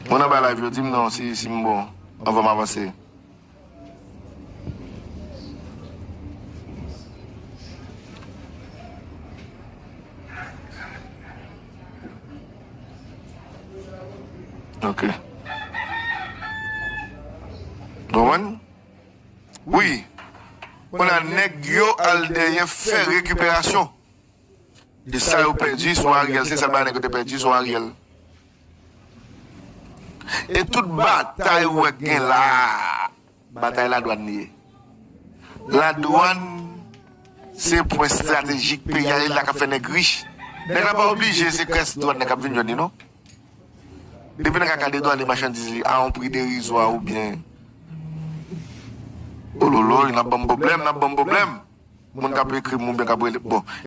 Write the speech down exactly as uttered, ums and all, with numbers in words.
Moun anba live yo, di m non si, si m bon, anvan m avanse. Ok. Konprann? Wi. Kounye a nèg yo al dèyè fè rekiperasyon de sa yo pèdi sou Ariel. Se sèl bagay nèg yo te pèdi sou Ariel. E tout batay ou wè k gen la a, batay ladwann li ye. Ladwann se pwen estratejik peyi a, e la k ap fè nèg rich. Nèg la pa oblije se kès dwàn nan k ap vin jwenn li non. Depi nèg la ka dedwane machandiz li a yon pri derizwa oubyen ololo, n ap ban m pwoblèm, n ap ban m pwoblèm. Moun k ap ekri m oubyen k ap rele, bon,